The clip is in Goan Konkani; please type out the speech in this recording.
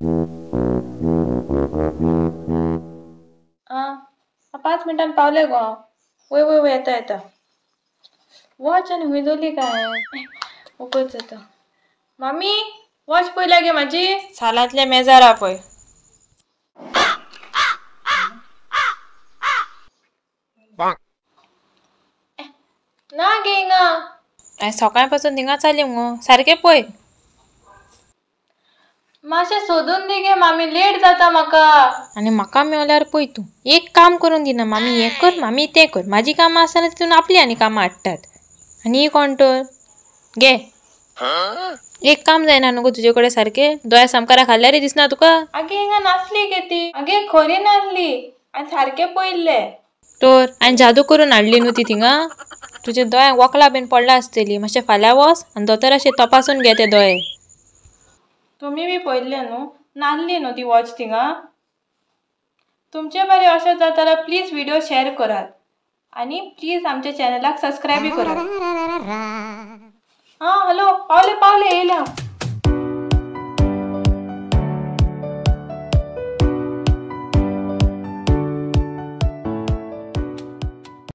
आं 5 मिनटान पावले गो हांव. वय वय वय येता येता. वॉच आनी हुंय दवरली काय? वगत जाता. मामी वॉच पळयल्या गे म्हाजी? सालांतल्या मेजार आहा पळय. ना गे हिंगा. हांवें सकाळ पासून थिंगा चाली मुगो, सारकें पळय. मातशें सोदून दी गे मामी, लेट जाता म्हाका. आनी म्हाका मेवल्यार पळय तूं एक काम करून दिना. मामी हें कर, मामी तें कर. म्हाजी कामां आसतना तितून आपली आनी कामां हाडटात. आनी ही कोण तर गे, एक काम जायना न्हू गो तुजे कडेन सारकें. दोळ्या सामकारा खाल्ल्यारय दिसना तुका? आगे हिंगा नासली गे ती. आगे खरी नासली, हांवें सारकें पळयल्लें. तर हांवें जादू करून हाडली न्हू ती थिंगा. तुज्या दोळ्यांक वखलां बीन पडलां आसतलीं. मातशें फाल्यां वच आनी दोतोराशें तपासून घे ते दोळे. तुमी बी पळयल्ले न्हू, नासली न्हू ती वॉच थिंगा. तुमचे बरें अशें जाता जाल्यार प्लीज व्हिडिओ शेअर करात आनी प्लीज आमच्या चॅनलाक सबस्क्रायबूय करात. आं हॅलो, पावले पावले, येयले हांव.